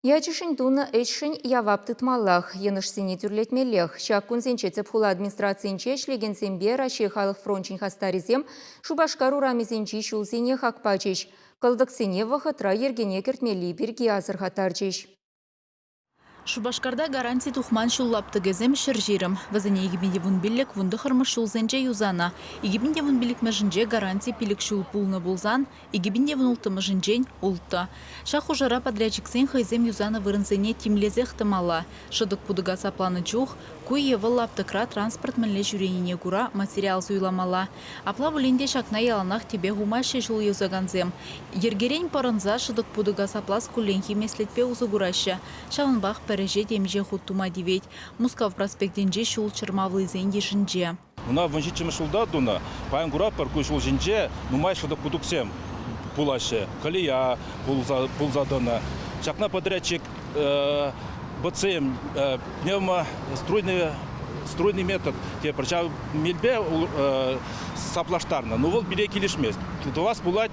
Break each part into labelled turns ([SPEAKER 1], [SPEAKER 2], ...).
[SPEAKER 1] Ячӗшӗн тунӑ ӗҫшӗн явап тытмаллах, йӑнӑшсене тӳрлетмеллех. Ҫак кунсенче тӗп хула администрацийӗнче ӗҫлекенсемпе Раҫҫей халӑх фрончӗн хастарӗсем Шупашкар урамӗсенчи ҫулсене хак пачӗҫ, кӑлтӑксене вӑхӑтра йӗркене кӗртмелли пирки асӑрхаттарчӗҫ.
[SPEAKER 2] Шупашкарта гаранти тухман ҫул лаптӑкӗсем 120. Вӗсене 2015 19-мӗш ҫулсенче юсанӑ. 2015-мӗшӗнче гаранти пилӗк ҫул пулнӑ пулсан, 2016-мӗшӗнчен улттӑ. Ҫак хушӑра подрядчиксен хӑйсем юсанӑ вырӑнсене тимлесех тӑмалла. Шӑтӑк-путӑка сапланӑ чух ку е вӑл лаптӑкра транспорт мӗнле ҫӳренине кура материал суйламалла. Апла пулин те ҫакна яланах тӗпе хумаҫҫӗ ҫул юсакансем. Йӗркерен пӑрӑнса шӑтӑк-путӑка саплас кулленхи меслетпе усӑ кураҫҫӗ. Ҫавӑнпах пӗр ӗҫе темиҫе хут тума тивет. Мускав проспектӗнчи ҫул чӑрмавлисен йышӗнче.
[SPEAKER 3] Ӑна 17-мӗш ҫулта тунӑ. Паян куратпӑр, ку ҫул ҫинче нумай шӑтӑк-путӑксем пулаҫҫӗ. Колея пулса тӑнӑ. Ҫакна подрядчик БЦМ пневмоструйный струйный метод тепӗр ҫав мелпе саплаштарнӑ. Ну вӑл пире килӗшмест. Тӑвас пулать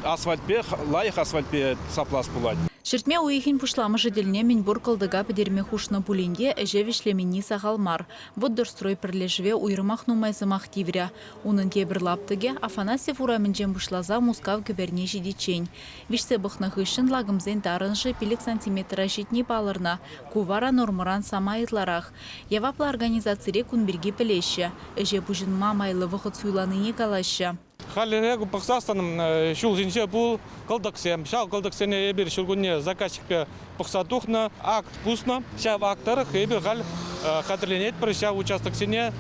[SPEAKER 3] асфальтпе, лайӑх асфальтпе саплас пулать.
[SPEAKER 2] Ҫӗртме уйӑхӗн пуҫламӑшӗ тӗлне мӗнпур кӑлтӑка пӗтерме хушнӑ пулин те ӗҫе вӗҫлеменни сахал мар. Воддорстрой пӗрлешӗве уйрӑмах нумай сӑмах тиврӗ. Унӑн тепӗр лаптӑкӗ Афанасьев урамӗнчен пуҫласа Мускав кӗперне ҫитиччен. Виҫсе пӑхнӑ хыҫҫӑн лакӑмсен тарӑнӑшӗ 5 сантиметра ҫитни палӑрнӑ. Ку вара нормӑран самай ытларах. Яваплӑ организацире кун пирки пӗлеҫҫӗ. Ӗҫе пуҫӑнма майлӑ вӑхӑт суйланине калаҫҫӗ.
[SPEAKER 4] Хальлӗхе пӑхсассӑн ҫул ҫинче пул кӑлтӑксем. Ҫав кӑлтӑксене эпир ҫуркунне заказчикпе пӑхса тухнӑ, акт пуснӑ. Ҫав акт тӑрӑх эпир халь хатӗрленетпӗр ҫав участоксене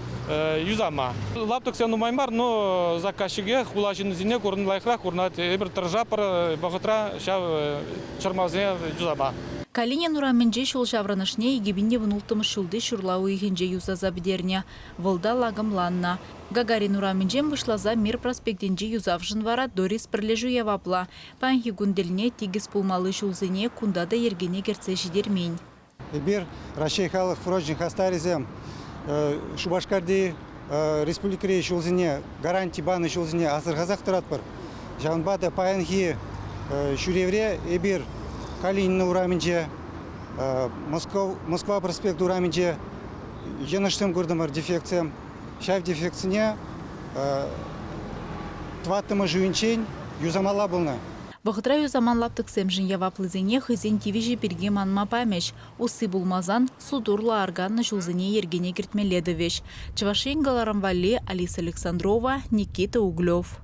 [SPEAKER 4] юсама. Лаптӑксем нумай мар, но заказчике, хула ҫыннисене курӑн лайӑхрах курӑнать. Эпир тӑрӑшатпӑр вӑхӑтра ҫав чӑрмавсене юсама.
[SPEAKER 2] Калинин урамӗнчи ҫул ҫаврӑнӑшне 2016 ҫулти ҫурла уйӑхӗнче юсаса пӗтернӗ. Вӑл та лакӑмланнӑ. Гагарин урамӗнчен пуҫласа Мир проспектӗнчи юсавшӑн вара Дорисс пӗрлешӳ яваплӑ. Паянхи кун тӗлне тикӗс пулмалли ҫулсене кунта та йӗркене кӗртсе ҫитермен.
[SPEAKER 5] Эпир, Раҫҫей халӑх фрончӗн хастарӗсем, Шупашкарти республикӑри ҫулсене, гаранти панӑ ҫулсене асӑрхасах тӑратпӑр. Ҫавӑнпа та паянхи ҫӳревре эпир Калинина урамӗнче, Москва проспект урамӗнче йӑнӑшсем куртӑмӑр, дефектсем. Ҫав дефектсене тӑваттӑмӗш уйӑнччен юсамалла пулнӑ.
[SPEAKER 2] Вӑхӑтра юсаман лаптӑксемшӗн яваплисене хӑйсен тивӗҫӗ пирки манма памӗҫ. Усси пулмасан суд урлӑ арканнӑ ҫулсене йӗркене кӗртмелле тӑвӗҫ. Чӑваш Ен кӑларӑм валли Алиса Александрова, Никита Углев.